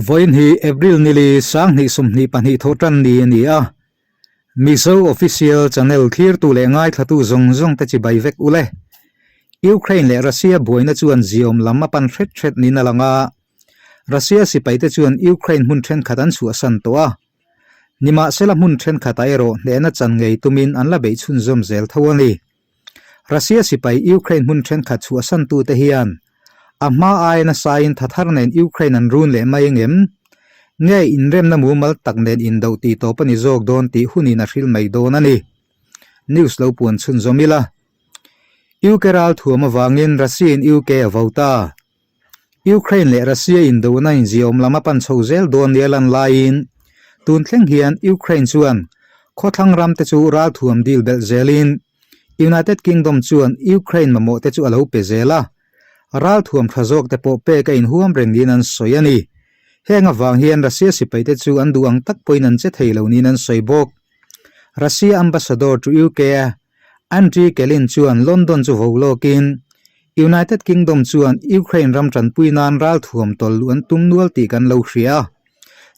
Vawiin hi April nili 2022 thawhtan ni a ni a, Mizo Official Channel thlirtu leh ngaithlatu zawng zawng te chibai vek u le. Ukraine leh Russia buaina chuan ziawm lam a pan hret hret niin a lang a, Russia sipaite chuan Ukraine hmun thenkhat an chhuahsan tawh a. Nimahsela hmun thenkhatah erawh hnehna chan ngei tumin an la beih chhunzawm zel tho a ni. Russia sipai Ukraine hmun thenkhat chhuahsantute hian a hma aia nasain tha thar nen Ukraine an run leh mai engem? Nge inremna mumal tak nen indo tih tawp a ni zawk dawn tih hunin a hrilh mai dawn a ni. News lo puan chhunzawm ila. UK ralthuam avangin Russia-in UK a vo ta. Ukraine leh Russia indona inziawm lam a pan chho zel dawn nia lan laiin tun thleng hian Ukraine chuan khawthlang ram te chu ralthuam dil belh zelin United Kingdom chuan Ukraine mamawh te chu a lo pe zel a, ralthuam tha zawk te pawh pek a inhuam reng niin an sawi a ni. Heng avang hian Russia sipai te chu an duh ang tak pawhin an che thei lo niin an sawi bawk. Russia ambassador to UK Andriy Kelin chuan London chu vo lawkin United Kingdom chuan Ukraine ram tanpui nan ralthuam tawlh luh an tum nual tih kan lo hria a.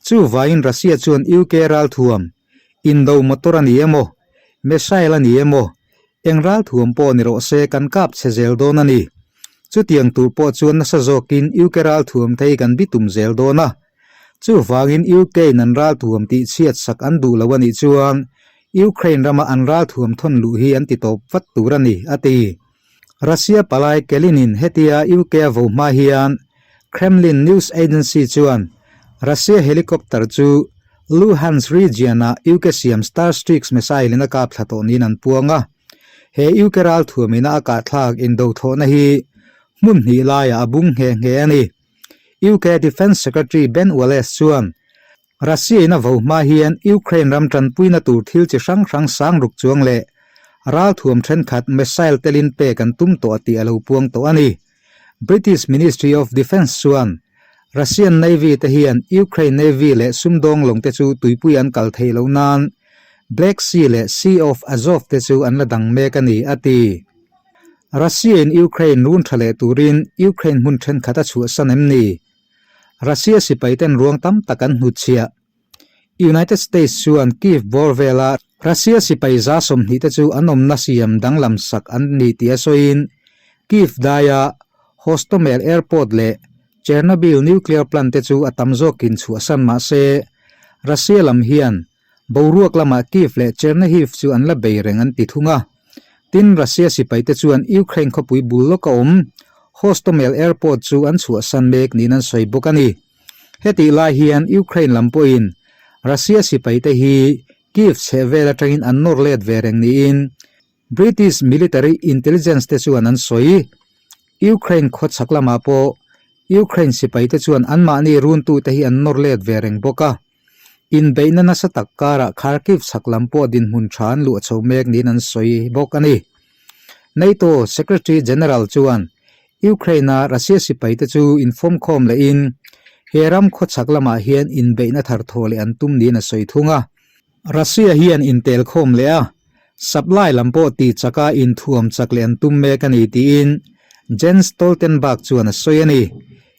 Chuvangin Russia chuan UK ralthuam, indo motor a ni emaw, missile a ni emaw, eng ralthuam pawh ni rawh se kan kap chhe zel dawn a ni. Chutiang tur pawh chuan nasa zawkin UK ralthuam thei kan bitum zel dawn a. Chuvangin UK in an ralthuam tih chhiat sak an duh lo a nih chuan Ukraine rama an ralthuam thawn luh hi an ti tawp vat tur a ni, a ti. Russia palai Kalinin hetia UK a vo hma hian Kremlin news agency chuan Russia helicopter chu Luhansk region-a UK siam Starstreaks missile-in a kap thla tawh niin an puang a. He UK ralthuamina a kahthlak indothlawhna hi hmun hnih laiah a bung nghe nghe a ni. UK Defence Secretary Ben Wallace chuan Russia-in a vo hma hian Ukraine ram tanpuina tur thil chi hrang hrang sang ruk chuang leh ralthuam thenkhat missile telin pek an tum tawh tih a lo puang tawh a ni. British Ministry of Defence chuan Russian Navy te hian Ukraine Navy leh sumdawng lawng te chu tuipui an kal theih loh nan Black Sea leh Sea of Azov te chu an la dang mek a ni, a ti. Russia-in Ukraine run tha leh turin Ukraine hmun thenkhat a chhuahsan em ni? Russia sipaiten ruang tam tak an hnutchhiah. United States chuan Kyiv bawr vela Russia sipai za 20 te chu an awmna siam danglam sak an ni tih a sawiin Kyiv daia Hostomel Airport leh Chernobyl nuclear plant te chu a tam zawkin chhuahsan mah se Russia lam hian boruak lamah Kyiv leh Chernihiv chu an la bei reng an ti thung a. Tin, Russia sipaite chuan Ukraine khawpui bul lawka awm Hostomel Airport chu an chhuahsan mek niin an sawi bawk a ni. Hetih lai hian Ukraine lam pawhin Russia sipaite hi Kyiv chhehvel atangin an nawr let ve reng niin British military intelligence te chuan an sawi. Ukraine khawchhak lamah pawh Ukraine sipaite chuan anmahni runtute hi an nawr let ve reng bawk a. Inbeihna nasa tak karah Kharkiv chhak lam pawh dinhmun tha an luah chho mek niin an sawi bawk a ni. NATO Secretary General chuan Ukraine-a Russia sipaite chu infawmkhawm lehin he ram khawchhak lamah hian inbeihna thar thaw leh an tum niin a sawi thung a. Russia hian intelkhawm leh a supply lam pawh tih chaka inthuam chak leh an tum mek a ni tiin Jens Stoltenberg chuan a sawi a ni.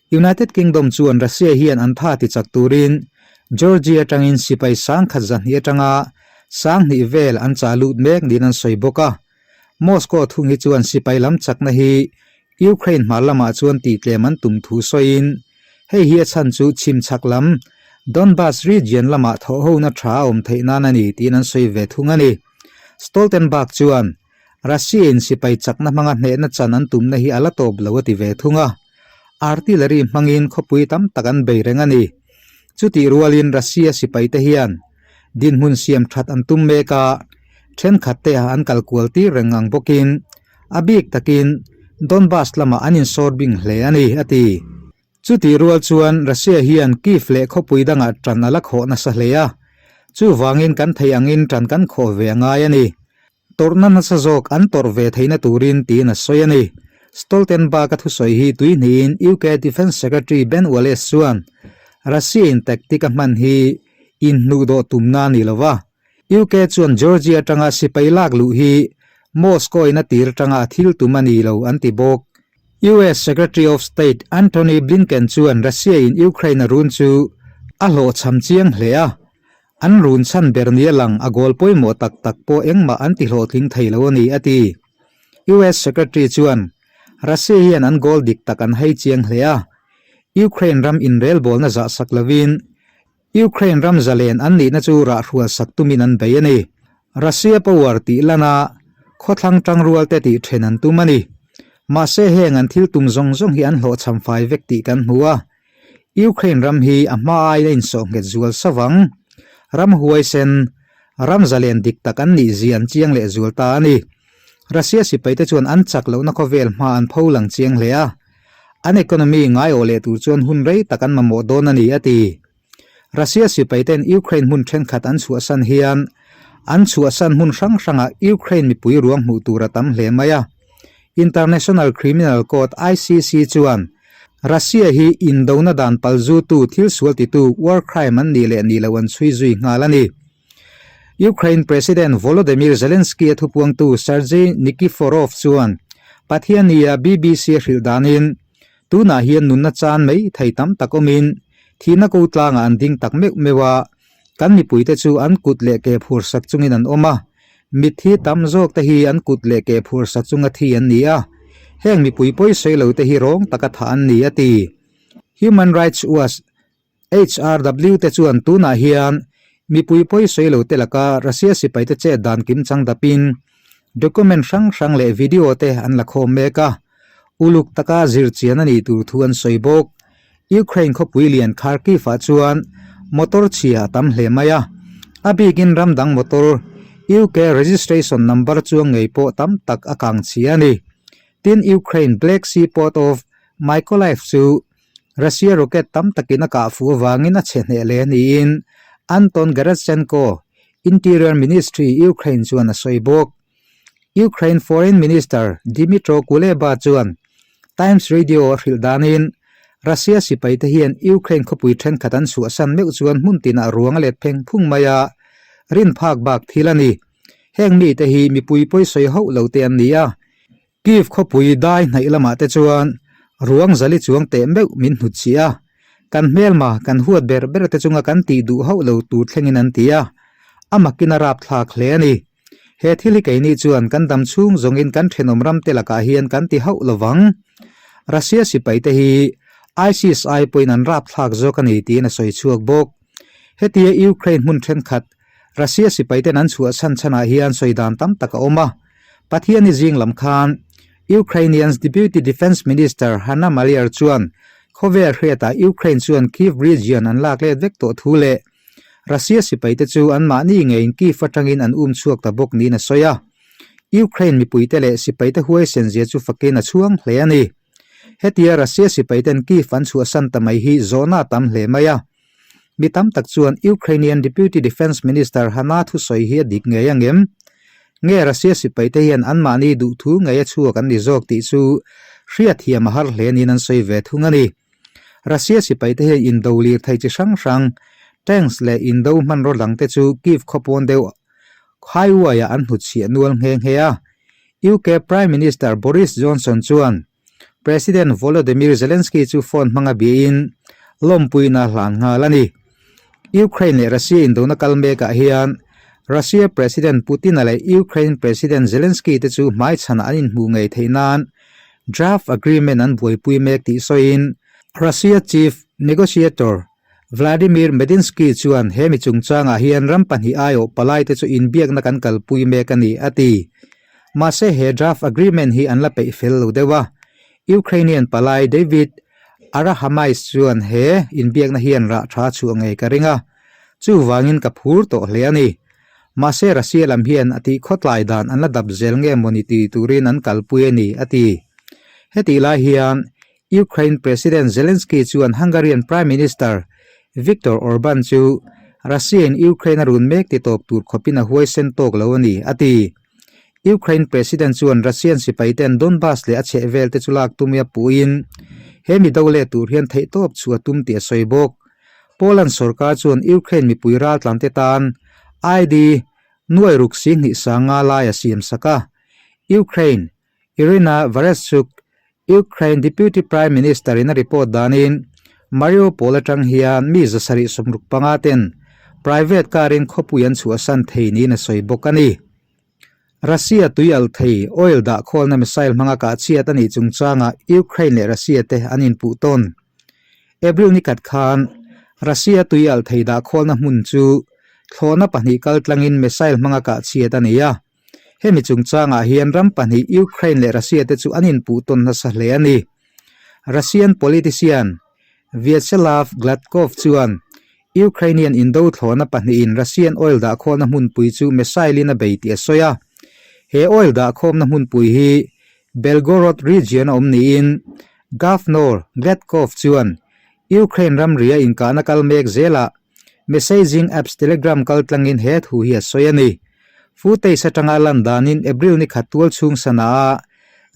United Kingdom chuan Russia hian an tha ti chak turin Georgia atangin sipai 10,000 2 atanga 2,000 vel an chah lut mek niin an sawi bawk a. Moscow thung hi chuan sipai lam chakna hi Ukraine hmar lamah chuan tihtlem an tum thu sawiin hei hi a chhan chu chhim chhak lam Donbas region lamah thawhhona tha a awm theih nan a ni tiin an sawi ve thung a ni. Stoltenberg chuan Russia-in sipai chakna hmanga hnehna chan an tumna hi a la tawp lo a ti ve thung a. Artillery hmangin khawpui tam tak an bei reng a ni. Chutih rualin Russia sipaite hian dinhmun siam that an tum mek a, thenkhat te ah an kal kual tir reng ang bawkin a bik takin Donbas lamah an insawr bing hle a ni, a ti. Chutih rual chuan Russia hian Kyiv leh khawpui dangah tan a la khawh nasa hle a, chuvangin kan theih angin tan kan khawh ve a ngai a ni. Tawrhna nasa zawk an tawrh ve theihna turin tiin a sawi a ni. Stoltenberg-a thusawi hi tui hnihin UK Defence Secretary Ben Wallace chuan Russia-in tactic a hman hi inhnuhdawh tumna a ni lo va, UK chuan Georgia atanga sipai lak luh hi Moscow-in a tir atanga a thil tum a ni lo an ti bawk. US Secretary of State Antony Blinken chuan Russia-in Ukraine a run chu A hlawhchham chiang hle a, an run chhan ber nia lang a goal pawimawh tak tak pawh engmah an ti hlawhtling thei lo a ni, a ti. US Secretary chuan Russia hian an goal dik tak an hai chiang hle a, Ukraine ram inrelbawlna zahsak lovin Ukraine ram zalen an nihna chu rahhrual sak tumin an bei a ni. Russia power tih lana khawthlang tangrual te tih then an tum a ni. Mahse heng an thil tum zawng zawng hi an hlawhchham fai vek tih kan hmu a. Ukraine ram hi a hma aiin a insawh nghet zual savang. Ram huaisen, ram zalen dik tak an nih zia an chiang leh zual ta a ni. Russia sipaite chuan an chak lohna khawvel hma an pho lang chiang hle a. An economy ngaiawh leh tur chuan hun rei tak an mamawh dawn a ni, a ti. Russia sipaiten Ukraine hmun thenkhat an chhuahsan hian an chhuahsan hmun hrang hrangah Ukraine mipui ruang hmuh tur a tam hle mai a. International Criminal Court, ICC, chuan Russia hi indona dan palzutu thil sual titu war crime an nih leh nih loh an chhui zui nghal a ni. Ukraine President Volodymyr Zelensky-a thupuangtu Sergei Nikiforov chuan Pathiannia BBC a hrilh danin, Tunah hian nunna chan mai thei tam tak awmin thihna ko tlangah an ding tak meuh meuh a, kan mipuite chu an kut leh ke phur sak chungin an awm a, mitthi tam zawk te hi an kut leh ke phur sak chunga thi an ni a, heng mipui pawisawi lo te hi rawng taka thah an ni, a ti. Human Rights Watch HRW te chuan tunah hian mipui pawisawi lo te laka Russia sipaite chet dan kimchang dapin document hrang hrang leh video te an la khawm mek a, uluk taka zir chian a nih tur thu an sawi bawk. Ukraine khawpui lian Kharkiv ah chuan motor chhia a tam hle mai a, a bikin ram dang motor UK registration number chuang ngei pawh tam tak a kang chhia a ni. Tin, Ukraine Black Sea port of Mykolaiv chu Russia rocket tam takin a kah fuh avangin a chhe hneh hle niin Anton Gerashchenko, Interior Ministry, Ukraine chuan a sawi bawk. Ukraine Foreign Minister Dmytro Kuleba chuan Times Radio a hrilh danin Russia sipaite hian Ukraine khawpui thenkhat an chhuahsan meuh chuan hmun tinah ruang a let pheng phung mai a, rin phak bak thil a ni. Heng mite hi mipui pawisawi hauh lo te an ni a, Kyiv khawpui dai hnaih lamah te chuan ruang zali chuang teh meuh min hnut chih a, kan hmelma kan huat ber ber te chunga kan tih duh hauh lo tur thlengin an ti a, a makin a rapthlak hle a ni. He thil hi keini chuan kan dam chhung zawngin kan thenawm ram te lakah hian kan ti hauh lo vang. Russia sipai te hi ISIS ai pawhin an rapthlak zawk a ni tiin a sawi chhuak bawk. Hetia Ukraine hmun thenkhat Russia sipaiten an chhuah chhan chhanah hian sawi dan tam tak a awm a. Pathiani zing lam khan Ukrainians Deputy Defence Minister Hanna Maliar chuan khawvel hriatah Ukraine chuan Kyiv region an lak let vek tawh thu leh Russia sipaite chu anmahni ngeiin Kyiv atangin an um chhuak ta bawk niin a sawi a. Ukraine mipuite leh sipaite huaisen zia chu fakin a chhuang hle a ni. Hetia Russia sipaiten Kyiv an chhuahsan ta mai hi zawhna a tam hle mai a. Mi tam tak chuan Ukrainian Deputy Defence Minister Hanna thusawi hi a dik ngei ang em? Nge Russia sipaite hian anmahni duhthu ngei a chhuak an ni zawk tih chu hriatthiam a har hle niin an sawi ve thung a ni. Russia sipaite hian indo lirthei chi hrang hrang, tanks leh indo hmanraw dangte chu Kyiv khawpawn deuh highway-ah an hnutchhiah nual nghe nghe a. UK Prime Minister Boris Johnson chuan President Volodymyr Zelensky chu phone hmanga biain lawmpuina a hlan nghal a ni. Ukraine leh Russia indona kal mekah hian Russia President Putin-a leh Ukraine President Zelensky te chu hmaichhanah an inhmuh ngei theih nan draft agreement an buaipui mek tih sawiin Russia Chief Negotiator Vladimir Medinsky chuan he mi chungchangah hian ram pahnih aiawh palaite chu inbiakna kan kalpui mek a ni, a ti. Mahse he draft agreement hi an la peih fel lo deuh a, Ukrainian palai David Arahamais chuan he inbiakna hian rah tha chhuah ngei ka ring a, chuvangin ka phur tawh hle a ni. Mahse Russia lam hian a tih khawtlai dan an la dap zel nge mawni ti turin an kalpui a ni, a ti. Hetih lai hian Ukraine President Zelensky chuan Hungarian Prime Minister Viktor Orban chu Russia-in Ukraine a run mek ti tawp tur khawpin a huaisen tawk lo a ni, a ti. Ukraine President chuan Russian sipaiten Donbas leh a chhehvel te chu lak tumia puhin he mi do leh tur hian theihtawp chu a tum tih a sawi bawk. Poland sorkar chuan Ukraine mipui raltlante tan ID nuai ruk 20 sanga lai a siamsak a. Ukraine Iryna Vereshchuk Ukraine Deputy Prime Minister in a report danin, Mariupol atang hian mi 765 ten private car in khawpui an chhuahsan thei niin a sawi bawk a ni. Russia tui al thei oil dah khawlna missile hmanga kah chhiat a nih chungchangah Ukraine leh Russia te an inpuh tawn. April ni khat khan Russia tui al thei dah khawlna hmun chu thlawhna pahnih kaltlangin missile hmanga kah chhiat a ni a. Hemi chungchangah hian ram pahnih Ukraine leh Russia te chu an inpuh tawn nasa hle a ni. Russian politician Vyacheslav Gladkov chuan Ukrainian indo thlawhna pahnihin Russian oil dahkhawlna hmunpui chu missile-in a bei tih a sawi a. He oil dahkhawmna hmunpui hi Belgorod region a awm niin Governor Gladkov chuan Ukraine ramria inkahna kal mek zelah Messaging apps Telegram kaltlangin he thu hi a sawi a ni. Footage atanga lan danin April ni khat tual chhung sana-a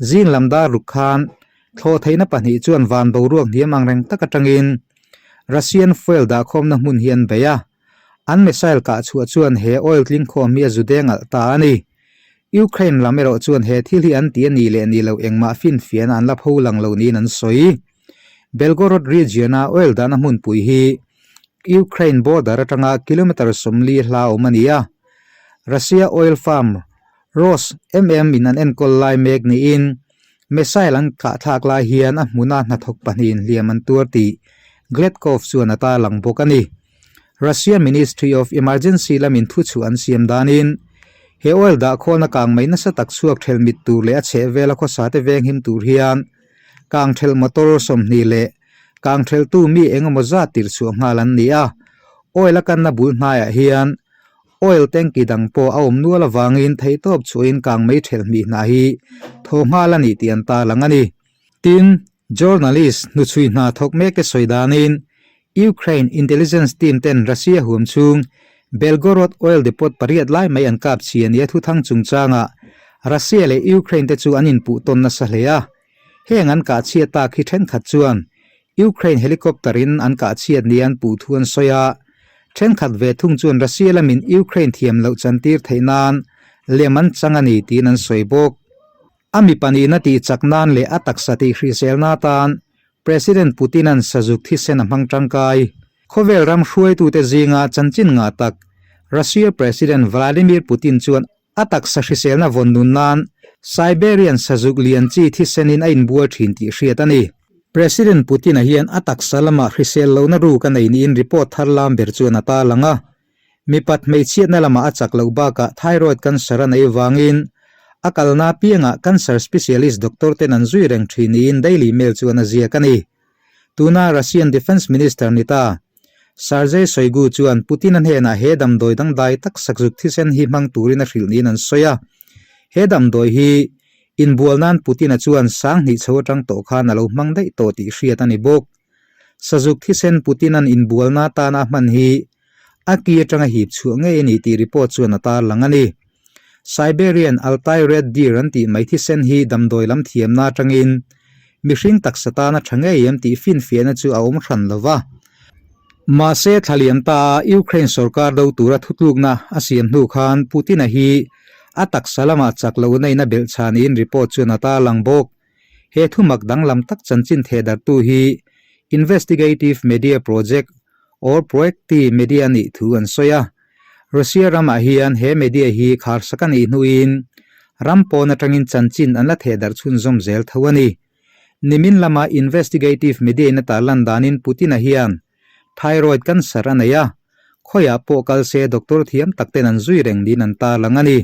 zing lam dar ruk khan thlawh theihna pahnih chuan van boruak hniam ang reng tak atangin Russian fuel dahkhawmna hmun hi an bei a. An missile kah chhuah chuan he oil tlingkhawm hi a zu deng alh ta a ni. Ukraine lam erawh chuan he thil hi an ti a nih leh nih loh engmah finfiahna an la pho lang lo niin an sawi. Belgorod region-a oil dahna hmunpui hi Ukraine border atanga kilometre 40 hla awm a ni a. Russia oil firm Ros MM in an enkawl lai mek niin missile an kahthlak lai hian a hmuna hnathawk pahnihin hliam an tuar tih Gladkov chuan a tarlang bawk a ni. Russia Ministry of Emergency lamin thuchhuah an siam danin he oil dahkhawlna kang mai nasa tak chhuak thelh mit tur leh a chhehvela khawsa te venghim tur hian Kangthelh motor 20 leh kangthelhtu mi eng emaw zat tir chhuah nghal an ni a. Oil a kanna bul hnaiah hian oil tanky dang pawh a awm nual avangin theihtawp chhuahin kang mei thelh hmih hna hi thaw nghal a ni tih an tarlang a ni. Tin, journalist hnuchhui hna thawk mek te sawi danin Ukraine intelligence team ten Russia huam chhung Belgorod oil depot pariat lai mai an kap chhi a nia thuthang chungchangah Russia leh Ukraine te chu an inpuh tawn nasa hle a. Heng an kah chhiat tak hi thenkhat chuan Ukraine helicopter in an kah chhiat nia an puh thu an sawi a. Thenkhat ve thung chuan Russia lamin Ukraine thiam loh chantir theih nan lem an chang a ni tiin an sawi bawk. A mipa nihna tih chak nan leh a taksa tih hriselna atan President Putin-a'n sazuk thisen a hmang tangkai. Khawvel ram hruaitute zinga chanchin ngah tak Russia President Vladimir Putin chuan a taksa hriselna vawn nun nan Siberian sazuk lian chi thisenin a inbual thin tih hriat a ni. President Putin-a hian a taksa lamah hrisel lohna ruk a nei niin report thar lam ber chuan a tarlang a. Mipat hmeichhiatna lamah a chak loh bakah thyroid cancer a nei vangin a kalna apiangah cancer specialist doctor ten an zui reng thin niin Daily Mail chuan a ziak a ni. Tuna Russian Defence Minister ni ta Sergei Shoigu chuan Putin-a hnenah he damdawi dangdai tak sakzuk thisen hi hmang turin a hrilh niin an sawi a. He damdawi hi inbual nan Putin-a chuan 2000 chho atang tawh khan a lo hmang daih tawh tih hriat a ni bawk. Sazuk thisen Putin-a'n inbualna atana a hman hi a ki atanga hip chhuah ngei a ni tih report chuan a tarlang a ni. Siberian Altai Red Deer an tih mai thisen hi damdawi lam thiamna atangin mihring taksa tana tha ngei em tih finfiahna chu a awm hran lo va. Mahse thla liam ta a Ukraine sorkar do tura thutlukna a siam hnu khan Putin-a hi a taksa lamah chak lohna in a belh chhan niin report chuan a tarlang bawk. He thumak danglam tak chanchin thehdarhtu hi Investigative Media Project or Proekti Media nih thu an sawi a. Russia ramah hian he media hi kharsak a nih hnuin ram pawn atangin chanchin an la thehdarh chhunzawm zel tho a ni. Nimin lama Investigative Media in a tarlan danin Putin-a hian thyroid cancer a nei a, khawiah pawh kal se doctor thiam tak ten an zui reng niin an tarlang a ni.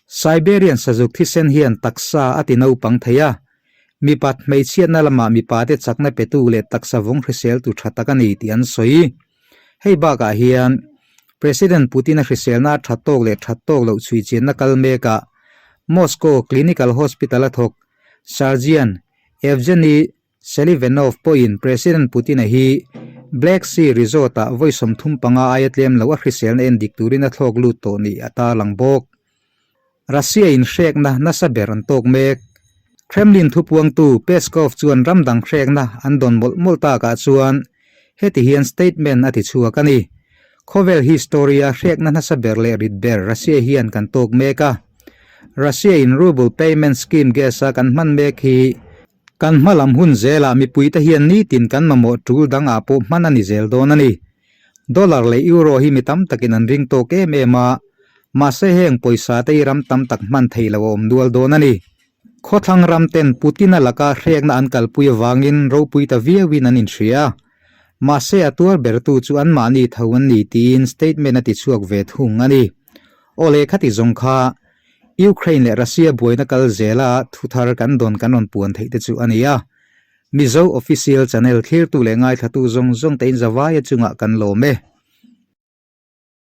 Siberian sazuk thisen hian taksa a ti naupang thei a, mipat hmeichhiatna lamah mipate chakna petu leh taksa vawng hriseltu tha tak a ni tih an sawi. Hei bakah hian President Putin-a hriselna a that tawk leh that tawk loh chhui chianna kal mekah Moscow Clinical Hospital-a thawk Surgeon Evgeny Selivanov pawhin President Putin-a hi Black Sea Resort-ah vawi 35 aia tlem lo a hriselna en dik turin a thlawk lut tawh nih a tarlang bawk. Russia-in hrekna nasa ber an tawk mek. Kremlin thupuangtu Peskov chuan ram dang hrekna an dawn mawlh mawlh takah chuan heti hian statement a ti chhuak a ni. Khawvel history-a hrekna nasa ber leh rit ber Russia hian kan tawk mek a. Russia-in ruble payment scheme gas-a kan hman mek hi. Kan hma lam hun zelah mipuite hian nitin kan mamawh tul dang ah pawh hman a ni zel dawn a ni. Dollar leh Euro hi mi tam takin an ring tawk em em a, mahse heng pawisa te hi ram tam tak hman theih loh a awm nual dawn a ni. Khawthlang ram ten Putin-a laka hrekna an kalpui avangin ropui ta viauin an inhria a, mahse a tuar bertu chu anmahni tho an ni tiin statement a tichhuak ve thung a ni. Aw leh khati zawng kha Ukraine leh Russia buaina kal zela thuthar kan dawn kan rawn puan theih te chu a ni a. Mizo Official Channel thlirtu leh ngaithlatu zawng zawng te in zavaia chungah kan lawm e.